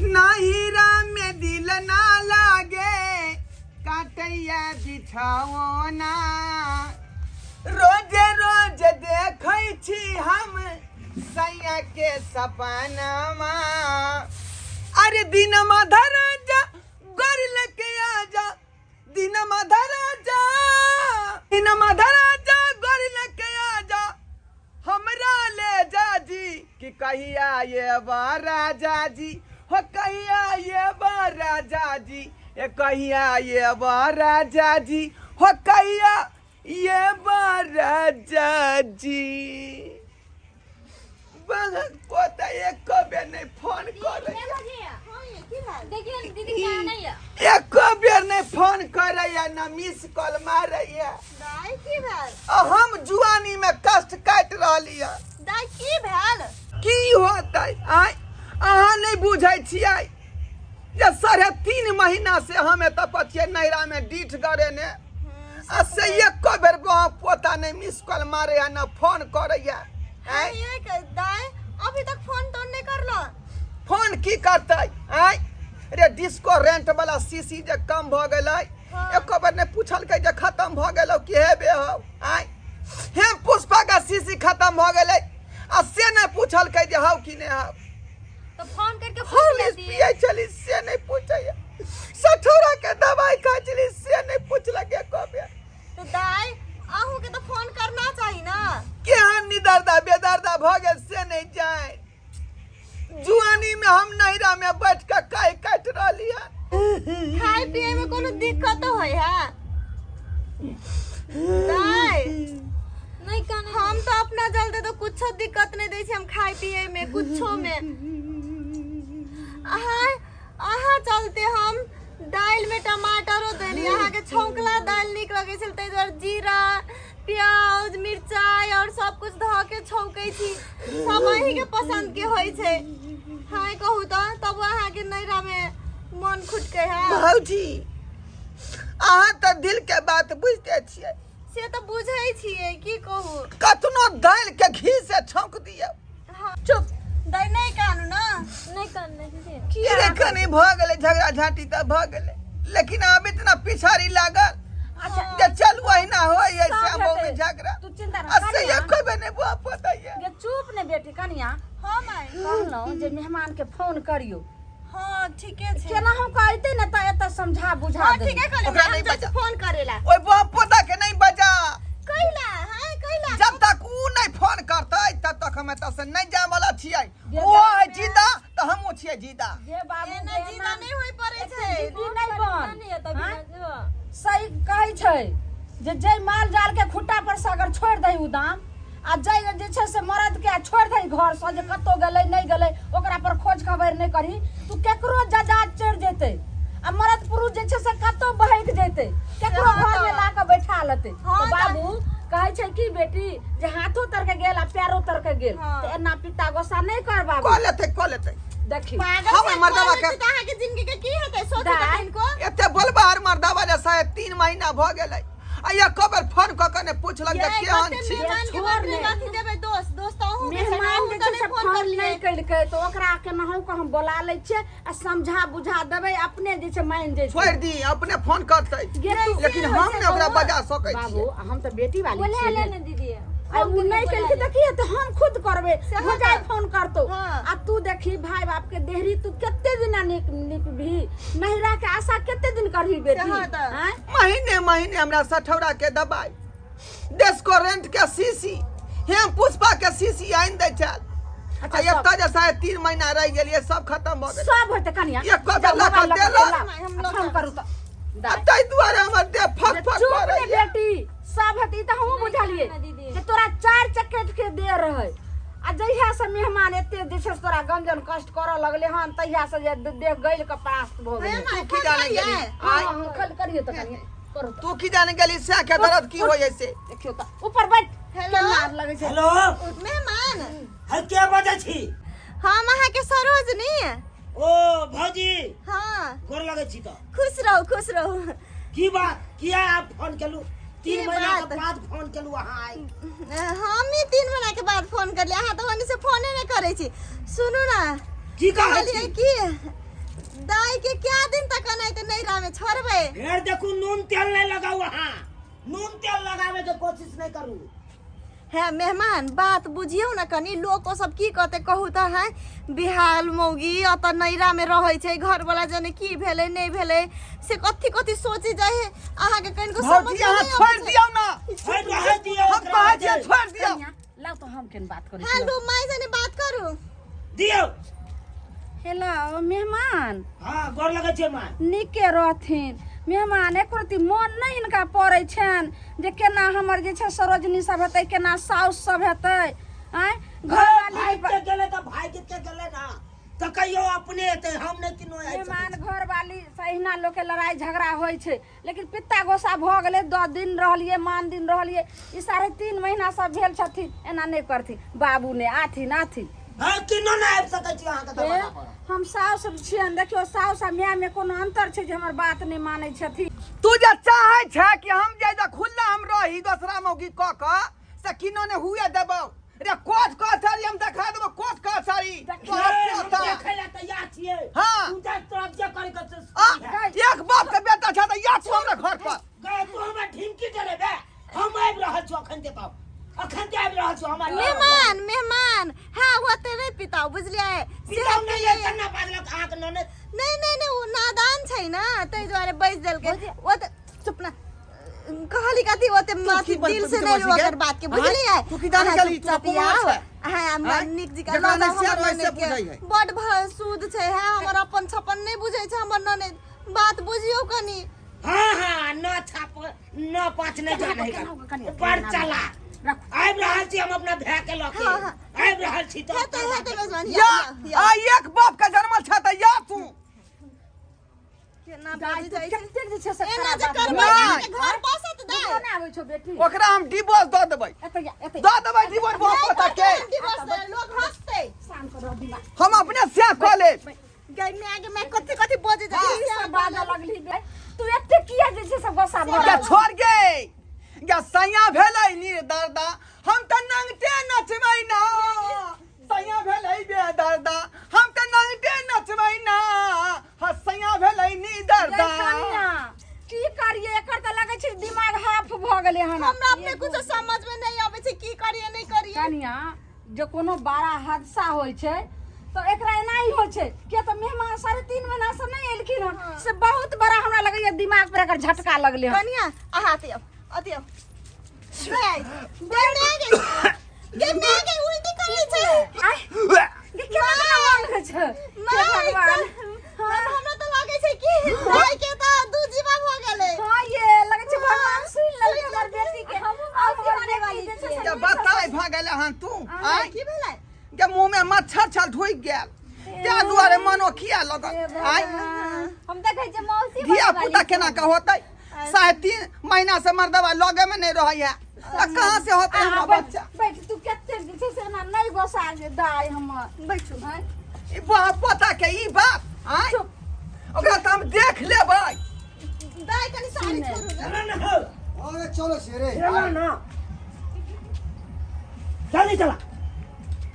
नहिरा में दिल ना लागे काटैया बिछाओना रोजे रोज देखै छी हम सैया के सपनामा। अरे दिन धरा जा गोर लेके आजा, दिन धरा जा, दिन धरा जा गोर लेके आजा, हमरा ले जा जी कि कहिया ये बा राजा जी, हो कहिया ये बा राजा जी, ए कहिया ये बा राजा जी, हो कहिया ये बा राजा जी। बहन पोता एक बेर नहीं फोन करे, देखिए दीदी क्या नहीं है, एक बेर नहीं फोन करैया ना मिस कॉल मारैया। दाइ की भेल? आ हम जुआनी में कष्ट काटि रहली है। दाइ की भेल? की होतै आय, अहाँ नहीं बुझै छियै जे 3.5 महीना से हम एतऽ पर छियै नैहरा में डीठ गड़ेने, आ से एको बेर गाँव पोता नहीं मिस कॉल मारैया ना फोन करैया। आँय? ये दाइ अभी तक फोन तो नहीं करलो। फोन की करतै आँय? रे डिस्को रेंट वाला सीसी जे कम भऽ गेलै, एको बेर नहि पूछलकै जे खत्म भऽ गेलौ कि हेबे हौ। आँय हेम पुष्पा के सीसी खत्म भऽ गेलै आ से नहि पूछलकै जे हौ कि नहि हौ। तो फोन करके पूछ हम लेती। पियै छली से नहि पूछैया, सठौरा के दवाई खाइ छली से नहि पूछलक एको बेर। तो दाइ अहूँ के तो फोन करना चाही ना। केहन निदर्दा बेदर्दा भऽ गेल से नहि जाय। जुआनी में हम नैहरा में बैठ के काहि काटि रहली हन। खाय पिए में कोनो दिक्कत होय है दाइ? नहीं कहना, हम तो अपना जल्दी तो कुछो दिक्कत नहीं दै छी हम खाय पिए में कुछो में। अहाँ अहाँ चलते हम दालि में टमाटरो देली, अहाँ के छौंकला दालि नीक लगै छल ताहि दुआरे जीरा प्याज मिरचाई और सब कुछ धऽ के छौंकै छी, सब अहीं के पसंद के होइ छै। हाँ कहू तो तब अहाँ के नैहरा में मन खुटके है। भौजी अहाँ तऽ दिल के बात बुझते छियै। से तऽ बुझै छियै, की कहू। कतनो दालि के घी से छौंक दियौ। हाँ, चुप दाइ नहीं कानू ना। नहीं कानना दीदी। की रे कनी भऽ गेलै झगड़ा झांटी तऽ भऽ गेलै, लेकिन आब इतना पिछाड़ी लागल अच्छा जे चलू अहिना होइ है सब श्याम में हेतै। झगड़ा तू चिंता आ न से कनिया। एको बेर नहि बुआ पोतैया। गे चुप ने बेटी कनिया। हाँ माय। कहलहुँ जे मेहमान के फोन करियो। हाँ ठीके छै। केना हम कहते ने तऽ एतऽ समझा बुझा हाँ देबै। ठीके कहलियै, ओकरा हम नहि जाइ छी बजा। फोन करेला। ओहि बुआ पोता के नहीं बजा। कैला हाँ कैला? जब तक ऊ नहीं फोन करतै तब तक हम एतऽ से नहीं जाय वाला छियै। गे ओ है जिदा तऽ हमहूँ छियै जिदा। गे बाबू एना गे, जिदा एना नहीं होय पड़ै छै। जिद्दी नहीं बन। नहीं है तभी हाँ? ना। सही कहै छै जे जै माल जाल के खुट्टा पर से अगर छोड़ि दही उदाम आ जै जे छै से मरद के छोड़ि दही घर से जे कतौ गेलै नहि गेलै ओकरा पर खोज खबर नहि करही तू केकरो जजात चढ़ि जेतै आ मरद पुरुष जे छै से कतौ बहकि जेतै, केकरो सेहो घर में तऽ। ला कऽ बैठा लेतै। हाँ तऽ तऽ। बाबू कहै छै कि बेटी जे हाथो तर के गेल आ पैरो तर के गेल, हाँ। तऽ एना पिता गोस्सा नहि कर बाबू। कऽ लेतै कऽ लेतै। देखी पागल हम छै, मर्दवा कऽ के- लेतै तऽ अहाँके जिंदगी के की हेतै सोचू तऽ दाइ। कनिको। एते बोलबा हर मर्दवा जे 3.5 महीना भऽ गेलै आ एको बेर फोन कऽ के नहि पूछलक जे ये केहन कते छी। मेहमान के छोड़ बात ने। में अथी देबै दोस्त, दोस्त तऽ अहूँ के छै ने, मेहमान अहूँ जे तऽ छै नहि से फोन फोन करलियै। नहि केलकै तऽ ओकरा केनाहु कऽ हम बोला लै छियै आ समझा बुझा देबै, अपने जे छै मानि जेतै। छोड़ि दी अपने फोन करतै, गे तू- लेकिन हम ने ओकरा बजा सकै बाबू छियै। हम तऽ बेटी वाली बोला छियै ले ने। ने दीदी। आ उ नहीं केलकै तऽ की हेतै, हम खुद करबै, सेहो हो जाय तऽ। फोन करतौ। हाँ। आ तू देखी भाई बाप के देहरी तू कते दिना नीक निपभी, नहिरा के आशा कते दिन करही बेटी? सेहो तऽ। आँय? महीने महीने हमरा सठौरा के दबाई, डेस्को रेंट के सीसी, हेम पुष्पा के सीसी आनि दै छल। अच्छा, आ सब- एतऽ जे 3.5 महीना रहि गेलियै सब खत्म भऽ गेलै। सब होतै कनिया। एको बेर जाउ, लऽ कऽ मोबाइल लऽ कऽ देलक। ला, हम आ लऽ फोन कऽ करू तऽ। आ दाइ। ताहि दुआरे हमर देह फक जे फक चुप ने करैया। बेटी, सब हेतै, ई तऽ हमहूँ बुझलियै ना दीदी। जे तोरा 4 चकेट के देह रहै आ जहिया से मेहमान एते जे छै से तोरा गंजन कष्ट करऽ लगलै हन तहिया से जे देह गलि कऽ परास्त भऽ गेलै। हे माय, तू की फोन जाने करियै? गेली? हाँ, आँय? हाँ, कल करियौ तऽ कनिया, करू तऽ। तू की जाने गेली सएह के दर्द की होइ है से? देखियौ तऽ ऊपर बैठ। हेलो? केना लगै छै। हेलो मेहमान। है के बजै छी? हम अहाँके सरोजनी। ओ भौजी। हाँ। गोर लगै छी तऽ। खुश रहू खुश रहू। की बात, किया आप फोन केलू? 3 की महीना के बात? बाद फोन केलू अहाँ आइ। हम ही 3 महीना के बाद फोन करलियै, अहाँ तऽ ओनी से फोने नहि करै छी। सुनू ना, की कहै कहलियै छी? कि के क्या दिन तक अनाइते नैहरा में छोड़बै। फेर देखू नून तेल नहीं लगाऊ, अहाँ नून तेल लगावे के कोशिश नहीं करू। है मेहमान बात बुझियौ न कनी, लोक सब की कहते कहू त है बिहाल मौगी अत नैरा में रहै छै, घरवाला जाने की भेलै नहीं भेलै से कथी कथी सोचे जाइ है, अहाँके कनिको समझ भौजी में अहाँ नहीं छोड़ि अबै छै। दियौ ना। छोड़ि रहै दियौ हम ओकरा कहै छियै जे। छोड़ि दियौ। कनिया, लाउ तऽ हम केन बात करै छी। हेलो my जाने बात करू। दियौ। हेलो मेहमान। हाँ गोर लगै छै माय। नीके रहथिन मेहमान, एको रत्ती मन नहि हिनका पड़ै छनि जे केना हमर जे छै सरोजनी सब हेतै, केना साउस सब हेतै। आँय घरवाली भागि के गेलै तऽ भागि के गेलै ना, तऽ कहियो अपने एतै, हम नहि किनो आबि सकै मेहमान छी। घरवाली से अहिना लोकके लड़ाइ झगड़ा होइ छै, लेकिन पित्ता गोसा भऽ गेलै। 10 दिन रहलियै, मान दिन रहलियै, ई 3.5 महीना सब भेल छथिन। एना नहि करथिन बाबू, नहि आथिन आथिन। हँ किनो नहि आबि सकै छी अहाँके दरवाजा पर। हम साउस छियनि, देखियौ साउस आ माय में कोनो अंतर छै जे हमर बात नहि मानै छथिन। तू जे चाहै छै कि हम जे जे खुल्ला हम रही दोसरा मौगी कऽ कऽ से किनो ने हुए देबौ रे। कोर्ट कचहरी हम देखा देबौ, कोर्ट कचहरी तोहर हम पोता। देखै लए तैयार छियै। हाँ। तू जा तोरा जे करे के छै आ, से। एक बाप के बेटा छै तऽ या तू हमरा घर पर गए तू हमरा ढिमकी डरेबे? हम आबि रहल छी अखन ते बाप, अखन ते आबि रहल छी हमरा। मेहमान मेहमान हाँ ओते नहीं पिताओ बुझलियै। पिताओ नहीं है कन्ना बाजलक अहाँके ननद। नहीं नहीं नहीं ओ नादान छै ना ताहि दुआरे बैस देलकै। ओ तऽ चुप ना कहली कथी ओते माथी की दिल से बदतमीजी नहीं बजै ओकर बात के आँय? बुझलियै। तू की जाने अहाँ गेली? तू चुपचाप कुमार आउ। छै। अहाँ आँय? नीक जी जकरा नहि सियार रहै से बुझै है। बड सूद छै है, हमर अपन छपन नहीं बुझै छै हमर ननद, बात बुझियौ कनी। हाँ हाँ न छाप न पाँच नहीं जाने का बड़ चला आबि रहल छी हम अपना भाय के लऽ के हाँ, हाँ। आबि रहल छी तऽ हेतै हेतै मेजबान या आ एक बाप के जन्मल छै तऽ या तू केना दाइ, बाजै तू जाइ छै कतेक जे छै से एना खराब जे बात करबै बजै नहि। अहाँके घर बसत छै। दाइ। नहि आबै छौ बेटी। ओकरा हम डिवोर्स दऽ देबै। एतै या, एतै। दऽ देबै डिवोर्स बहुत नहि पता के करबै डिवोर्स तऽ लोग हंसतै। शांत रह दिमाग। हम अपने से कऽ लेब। गै माय गे माय कथी कथी बजै जाइ की छै। सब बाजऽ लगली बे? तू एते किया जे छै से गुस्सा भऽ या रहल छौ? छोड़ गे या सैया भेलै निर्दर्दा, हम तऽ नंगटे नचबै ना। सैया भेलै बेदर्दा, हम तऽ नंगटे नचबै ना। हाँ सैया भेलै निदर्दा। गै कनिया, की करिए, एकर तऽ लगै छै दिमाग हाफ भऽ गेलै हन। हमरा अपने कुछ समझ में नहीं आबै छै की करिए नहीं करिए। कनिया जे कोनो बड़ा हादसा होइ छै तऽ एकरा एना ही होइ छै, किया तऽ मेहमान 3.5 महीना से नहि एलखिन हन, से बहुत बड़ा हमरा लगैया दिमाग पर एकर झटका लगलै हन। कनिया अहाँ अथी आउ अथी आउ। गै गै माय गे गै माय गे उल्टी करै छै। आँय, गे केना केना मन होइ छै हे माय भगवान। हमरा तऽ लागै छै कि दाइ के तऽ दू जीवा भऽ गेलै। हाँ ये लगै छै भगवान सुनि लेलकै हमर बेटी के। हमहूँ मौसी बने वाली जे छै से या बताय भऽ गेलै हन तू। आँय की भेलै? के मुँह में मच्छर छल ढुकि गेल ताहि दुआरे मनो किया लगल। आँय हम देखै छियै मौसी धिया बने वाली पुता केना के होतै? 3.5 महीना से मर्दवा लगे में नहीं रहै है तऽ कहाँ से होतै हमरा अहाँ बैठ बच्चा? बैठ, तू कते जे छै से एना नहि गोसा जे दाइ हमर। बैठू। आँय, ई बा पोता के ई बात। आँय चुप। ओकरा तऽ हम देख लेबै। दाइ कनी साड़ी छोड़ू ने। चला ना हो। अरे चलो शेरे। चला ना जल्दी चला।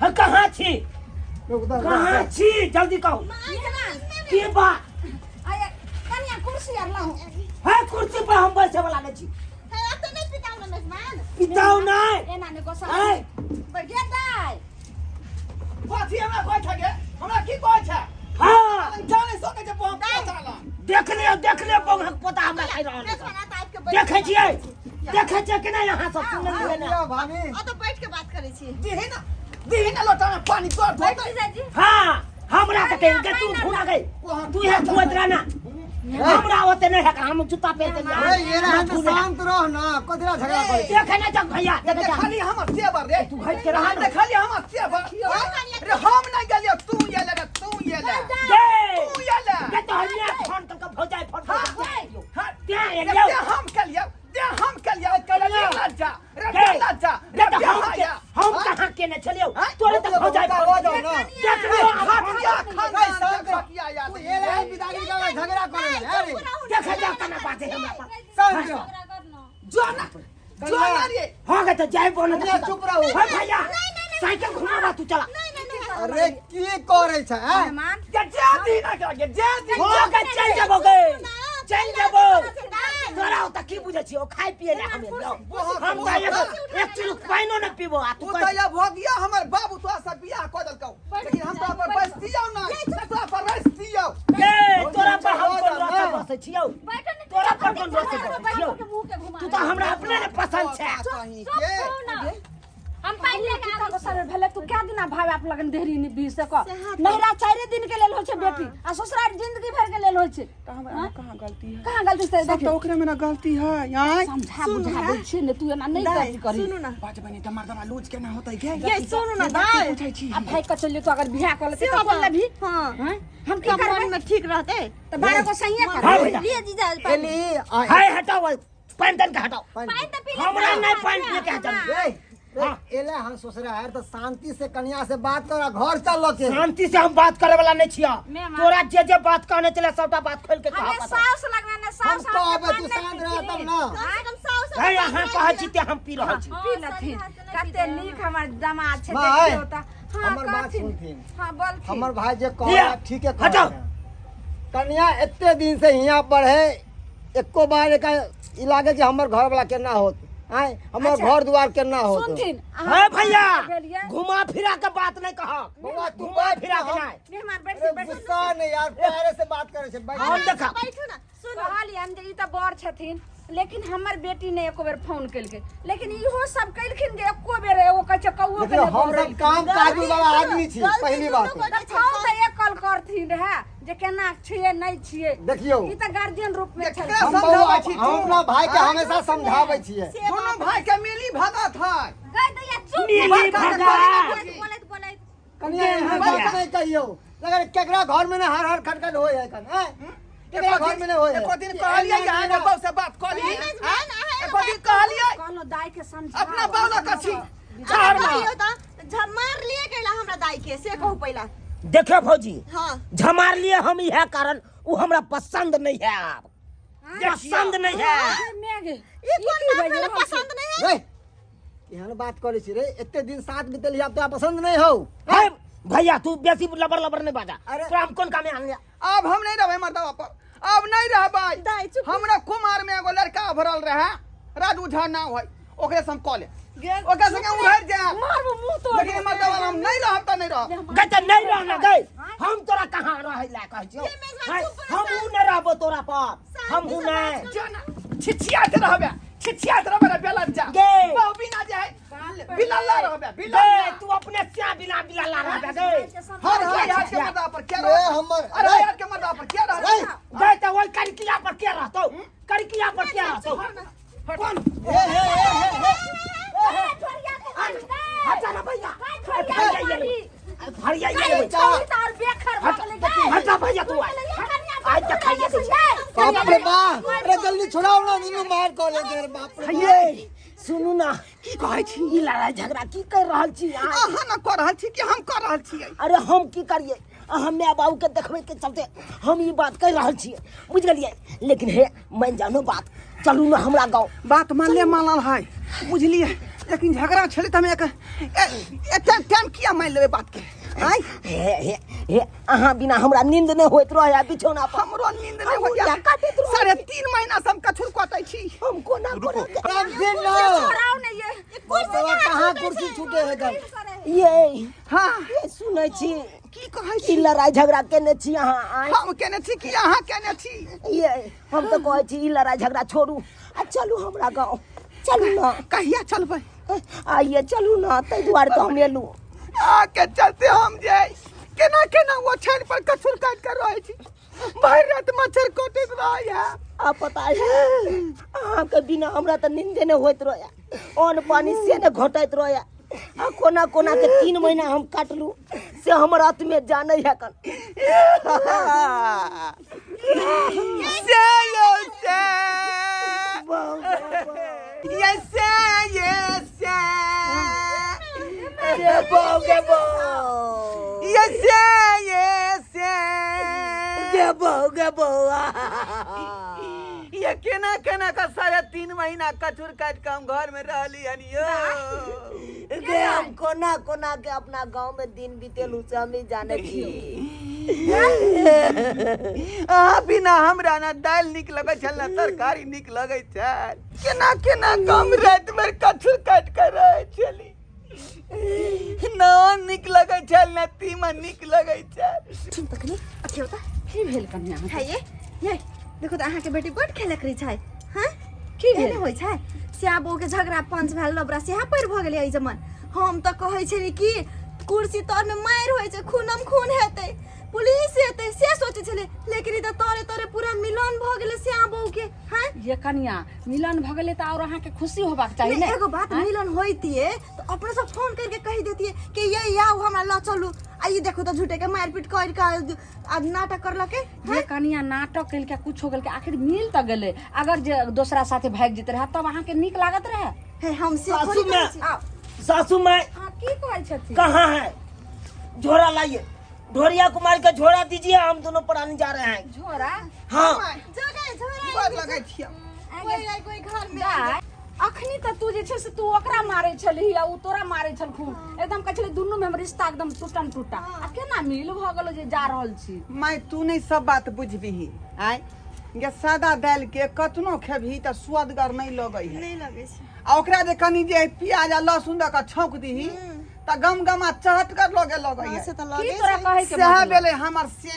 हाँ कहाँ छी कहाँ छी जल्दी कहू की बात? आय कनिया कुर्सी आर लाहू। है कुर्सी पर हम बैसे वाला नहीं छी। हे एते नहि पिताउ ने मेजबान। पिताऊ नहीं। एना नहि गोसा। आँय गे दाइ कथी हमरा कहै छै गे? हमरा की कहै छै? हाँ जाने सकै छै बहुत पोता ला। देख लियौ देख लियौ बौहक पोता हमरा खाइ रहल मेजबान छै। एतऽ आबि के बैठ। देखै छियै देखै छियै कि नहि अहाँ सब सुनलियै ने? भाभी ओतऽ बैठ के बात करै छी। दीही ना दीही ना लोटा में पानी तोड़ धोतै। जीजाजी हाँ हमरा तऽ कहि तू धुना गई तू यहाँ धुआत रहना, हमरा ओते नहीं है हम जूता पहन के अरे ये रहा तो शांत रह ना, कथी झगड़ा करे? देखे ना जग भैया देखे जा। देखली हमर सेवर रे। तू हट के रहा ना। देखली हमर सेवर रे। हम नहीं गेलियो, तू ये ले रे, तू ये ले, गे तू ये ले। गे तो हमने फोन करके भौजाई फोन करके हाँ, त्या रे, एलियो ते हम केलियो, ते हम केलियो। रे लज्जा रे, गे लज्जा गे रे। तो हम बिहाया। हम कहाँ केने छलियो? हाँ? तोरे तो भौजाई हो फोन जाओ ना। देख लियो खटिया नहीं, खानदान शांत के रह। खटिया याद तू ये रहा बिदागी का झगड़ा करे अरे देखे जा कना बाजे हमरा पर। शांत रह। झगड़ा करना। जो ना जो ना रे। हो गए तो जाय बोल। कन्या, चुप रहू। हो भैया साइकिल घुमावा तू चला। अरे की करे छै? हैं? मेहमान गे जा दी ना के गे जा दी। हो गए छी ओ खाय पिए ला हम एलियौ। हम तऽ एक चुरुक पानिओ नहि पीबो आ तू तू कहै तऽ या भोगिया हमर बाबू तोरा से बियाह कऽ देलकौ, लेकिन हम तोरा पर बसतियौ ना, तोरा पर रसतियौ। ए, तोरा पर हम कोन रस बसै छियौ? बैठो ने। तोरा पर कोन रस बसै छियौ? के मुंह के घुमा तू तऽ हमरा अपने ने पसंद छै। कहीं के सुन, हम पानि पहिले लेके की आबै कऽ सर भेलै? तू क्या दिना भाई बाप लगन देहरी नि बीस से कह, नैहरा 4 दिन के लेल होइ छै बेटी आ ससुराल जिंदगी भर के लेल होइ छै। तऽ हमरा कहाँ गलती है? कहाँ गलती से? सब देखियौ, तऽ ओकरे में ना गलती है आय। समझा बुझा दै छियै ने, तू एना नहि गलती करी। सुनू ना। बाजबै नहि तऽ मर्दवा लूज केना होतै गे? ये सुनू ना दाइ। पूछै छी। आ भाई के चलिए, तू अगर बियाह कर लेते तऽ कोन लेबही? हाँ। हैं? हम की तब करबै? मन में ठीक रहते। तऽ 12 गो सहिए हाँ करबै। भैया। लिए जीजा पानि। एली आ हाय, हटाओ पानि तन के हटाओ। पानि तऽ पी ले। हमरा नहि पानि पिए के हटाओ। रे रे, एले हम ससुरा है तऽ शांति से कन्या से बात कर आ घर चल के। शांति से हम बात करे वाला नहीं छिया। मेहमान। तोरा जे जे बात कहने चले सबटा बात खोल के कह। हमे साउस लगना ने, हम साउस कहबै तू शांत रह तब ना। कम से कम साउस है अहाँ कहै छी ते हम पी रहल छी। पी लथिन, कते नीक हमर दामाद छै। माय, देखियौ तऽ। हाँ, हमर बात कहथिन। सुनथिन। हाँ, बोलथिन। हमर भाई जे लिअ, कहला ठीके हटाउ। कहला। कन्या एते दिन से हियाँ पर है, एको बार एका ई लागे कि हमर घर वाला केना होत आय, हमर अच्छा। घर दुआर केना होत। सुनथिन। है भैया, भेलियै। घुमा फिरा के बात नहीं कह। बौआ, तू घुमा बैठ फिरा के हम- नहीं। मेहमान बैठ अरे बैठ। गुस्सा नहीं यार, प्यारे से बात करे छै, बैठ। हम देखा। बैठू ना, सुनू। कहलियनि जे ई तऽ बड़ छथिन, लेकिन हमर बेटी ने एको बेर फोन केलकै, लेकिन इहो सब केलखिन जे एको बेर एगो कहै छै कौओ के देखियौ नहि हम सब बौरेलखिन। काम काज वाला आदमी छी, गलती पहली दुनू बात। गोटे तऽ फोन तऽ एक कॉल करथिन रहए जे केना छियै नहि छियै। देखियौ। ई तऽ गार्जियन रूप मे छलखिन। केकरा हम बौआ समझाबै छी हम तू? अपना भाई के हमेशा समझाबै छियै। दुनू भाई के मिली भगत है। गई दैया, चुप। मिली बड़का के भगत। करी ना। बोलैत बोलैत कनिया एहन बात नहीं कहियौ, लेकिन केकरा घर में ने हर हर खटखट होय है कन हैं? केकरा घर में ने होय है? एको दिन कहलियै जे अहाँके बहू से बात कऽ ली? एको दिन कहलियै? कहलहुँ दाइ के समझा। अपना बहू लऽ कऽ छी अहाँ छाड़ मार। कहियौ तऽ झमार लिए कैला हमरा दाइ के, से कहू पहिला। देखियो भौजी, हाँ। झमार लिए हम इएह कारण ओ हमरा पसंद नहीं है, आब पसंद नहीं है। मेघ, ई कोन बात भेलै पसंद नहीं है? रे एहन बात करै छी रे, एते दिन साथ बितेली, आब तोरा पसंद नहीं हौ? है भैया, तू बेसी लबर लबर नहीं बाजा। अरे। तोरा हम कोन कामे आनलिया? आब हम नहीं रहबै मर्दवा पर, आब नहीं रहबै। दाइ, चुप। हमरा कुमार में एगो लड़का भरल रहे, राजू झा नाम है, ओकरे से हम कऽ ले, ओकरे संगे उधर जाए। मारबो मुंह तोड़। लेकिन मर्दवा हम नहीं रहब तऽ नहीं रहब। गए तऽ नहीं रहना गए, हम तोरा कहाँ रहे ला कहै छियौ? है, हम ऊ नहीं रहबो तोरा पर, हम ऊ नहीं। जाना छिछियात रहबे, छिछियात रहबे रे बेलन जा। गे। बहु बिना जे है बिलल्ला रहबे, गए बिलल्ला। तू अपने स्या बिला बिला ला रहबे गए। हर हर हाथ के मर्दा पर क्या ए रह हमर अरे हाथ के मर्दा पर क्या रह? रे, गए तऽ ओहि करिकिया पर के रहतौ? करिकिया पर के रहतौ? कौन? ए हे हे हे हे। हटा ना भैया, फरिया ये। हटा भैया, तू आज तक खाइए दे। बाप रे बाप, अरे जल्दी छोड़ाओ ना, नीनू मार कॉलेज रे, बाप रे बाप। ये सुनू ना। की कहै छी? ई लड़ाई झगड़ा की कर रहल छी अहाँ? अहाँ न कऽ रहल छी कि हम कऽ रहल छियै? अरे हम की करिए, अहाँ माय बाबू के देखबै के चलते हम ई बात कहि रहल छियै, बुझि गेलियै? लेकिन हे मान जानो बात, चलू ना हमरा गाँव। बात मानले मानल है, बुझलियै, लेकिन झगड़ा छलै तऽ हम एक एते टाइम किया मानि लेबै बात के? आय हे हे हे, अहाँ बिना हमरा नींद नहि होइत रहै बिछौना पर। हमरो नींद नहि हम होइया। उल्टा काटैत रहै। 3.5 महीना से हम कछुर कटै छी। हम कोना कोना के- समझी ना। छोड़ाओ ने ये। बाबा, कहाँ कुर्सी छूटे है गल? ये हाँ। ये सुनै छी? की कहै ई छी? लड़ाई झगड़ा केने छी अहाँ? आँय? हम केने छी कि अहाँ केने छी? ये हम तऽ कहै छी ई लड़ाई झगड़ा छोड़ू आ चलू हमरा गाँव, चलू ना। कहिया चलबै? आइए चलू ना, ताहि दुआरे तऽ हम एलहुँ। आके चलते हम जे केना केना वो छान पर कछुर काटि के रहै छी, भरि राति मच्छर कटैत रहैया। आ पता है, अहाँके बिना हमरा तऽ नींदे नहि होइत रहैया, अन्न पानि से नहि घटैत रहैया, आ कोना कोना के 3 महीना हम काटलू से हमर आत्मे जानै है कन। से यो से ये से ये से गे बौ गे बौ ये से ये से गे बौ गे बौ। ये केना केना का 3.5 महीना कछुर काटि के हम घर में रहली हन यो। गे हम कोना कोना के अपना गांव में दिन बीतेलू से हम ही जाने छी। अहाँ बिना हमरा ना दालि नीक लगै छल ना तरकारी नीक लगै छल। केना केना कम राति भरि कछुर काटि कऽ रहै छली। ना नीक लगै छल ना तीमन नीक लगै छल। सुन तखनी अथी होता की भेल कन्या? है ये ये देखो त अहाँके बेटी बड खेलक रही छै। हाँ की भेल? एहने होइ छै श्या बहू के झगड़ा पंच भेल लबरा सेहा पैर भऽ गेलै एहि जमन। हम तऽ कहै छली कि कुर्सी तर में मारि होइ छै, खूनम खून हेतै, पुलिस हेतै, से सोचै छलै, लेकिन ई तऽ तोरे तोरे पूरा मिलन भऽ गेलै श्या बहू के। हाँ ये कन्या मिलन भऽ गेलै तऽ और अहाँके खुशी होबाक चाही नहीं, ने। एगो बात मिलन होइतिए तो अपने सब फोन करके कहि देतिए कि ये आओ हमरा ल चलू, आ ई देखो तो झूठे के मारपीट कर के आ नाटक करलके। ये कन्या नाटक केलकै कुछ हो गेलकै, आखिर मिल तऽ गेलै। अगर जे दोसरा साथे भागि जेते रहे तब अहाँके नीक लागत रहे? हे हम से सासू थोड़ी माँ। कहै छी। आउ। सासू माँ हाँ की कहै छथिन? कहाँ है? झोरा लाइए, ढोरिया कुमार का झोरा दीजिए, हम दोनों प्राणी जा रहे हैं। झोरा? हाँ जगह झोरा गोर लगै छियै। कोई आई कोई घर में। दाय अखनी तऽ तू जे छै से तू ओकरा मारै छलही आ उ तोरा मारै छलखुन, एकदम कहै छलै दुनू में हम रिश्ता एकदम टूटन टूटा, आ केना मिल भऽ गेलो जे जा रहल छी? माय तू नहीं सब बात बुझबिही। आय गे सादा दालि के कतनो खेबही तऽ स्वादगर नहीं लगै है। नहीं लगै छै। आ ओकरा जे कनी जे प्याज आ लहसुन दऽ कऽ छौंक दीही तऽ गम गमा चहटगर लगे लगै हाँ, है। से तऽ की लगै तोरा छै। कहै के सएह मतलब? भेलै हमर से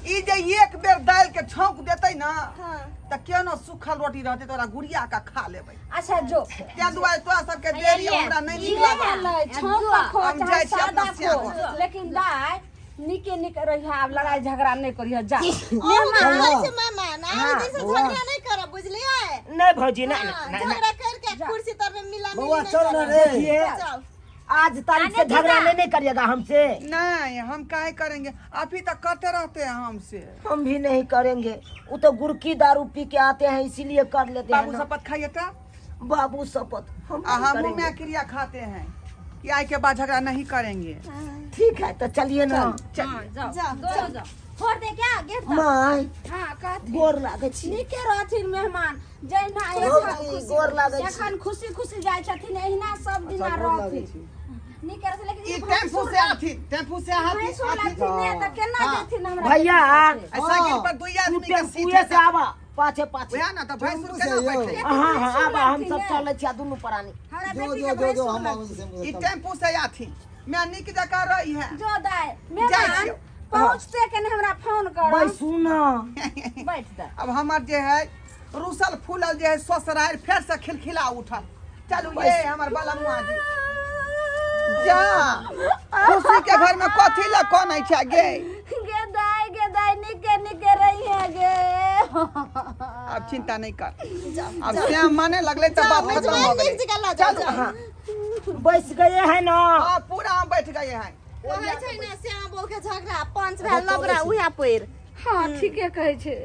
ई जे एक बेर दालि के छौंक देतै ना हाँ। तऽ केनो सूखल रोटी रहतै तऽ ओकरा गुड़िया के खा लेबै। अच्छा जो तें दुआरे तोरा सबके देरी हमरा नहीं नीक लागल। भेलै? छौंक कऽ खो हम चाहे जाइ छी सादा अपना सिया खो, घर। लेकिन दाय नीके नीक रहिह, आब लड़ाई झगड़ा नहीं करिह। जा अहूँ के कहै छै मेहमान, आब जैसे झगड़ा नहीं करब, बुझलियै? नहीं भौजी ना। हाँ, ना, ना। झगड़ा करके कुर्सी तर में मिला बउआ मिली चल नहीं ना करब। रे। देखिए जाओ। आज तारीख से झगड़ा नहीं नहीं करिएगा हमसे। नहीं हम काहे करेंगे, आप ही तक करते रहते हैं हमसे। हम भी नहीं करेंगे, वो तो गुड़की दारू पी के आते हैं इसीलिए कर लेते हैं बाबू ना। शपथ खाइए तो। बाबू शपथ हम आ नहीं हम करेंगे। में क्रिया खाते हैं कि आय के बाद झगड़ा नहीं करेंगे। ठीक है तो चलिए ना। हाँ, जाओ जाओ, दोनों जाओ। छोड़ दे क्या गेट तक? माय हाँ कहथिन गोर लागै छी। नीके रहथिन मेहमान जहिना भौजी, गोर लागै छी। एखन खुशी खुशी जाइ छथिन एहिना सब दिना रहथिन, नीके रहथिन। लेकिन ई ई टेम्पू से आथिन, टेम्पू से आथिन, भैंसुर आथिन। लगथिन ने तऽ केना हाँ। जेथिन हमरा? भैया आ साइकिल पर दुई आदमी के सीट टेम्पुए से आवा पाछे पाछे। वएह ना तऽ भैंसुर टेम्पू से केना यौ। बैठे? हाँ हाँ आवा, हम सब लगथिन ने। चलै छी दुनू प्राणी। हमरा जो बेटी जो के जो जो भैंसुर हम लगथिन। ई टेम्पू से आथिन, मैं नीक जकाँ रही है। जो दाय जाइ मेहमान छियौ। पहुँचते के ने हमरा फोन कर। बैसू ना। बैठ दे। अब हमर जे है रूसल फूलल जे है ससुरारि फेर से खिलखिला उठल। चलू ये हमर बलमुआ जी जा खुशी के घर में कथी लए कनै छै गे? गे दाय गे दाय नीके नीके रही है गे। अब चिंता नहीं कर, अब श्याम माने लगले तऽ बात खत्म हो मेजबान गेलै। नीक जगह लऽ जाओ, चलू। जाओ। हाँ बैस गए है ना? हाँ पूरा हम बैठ गए हैं। कहै छै ने श्याम बहू के झगड़ा पंच भेल लबरा उहे पैर। हाँ ठीके कहै छै।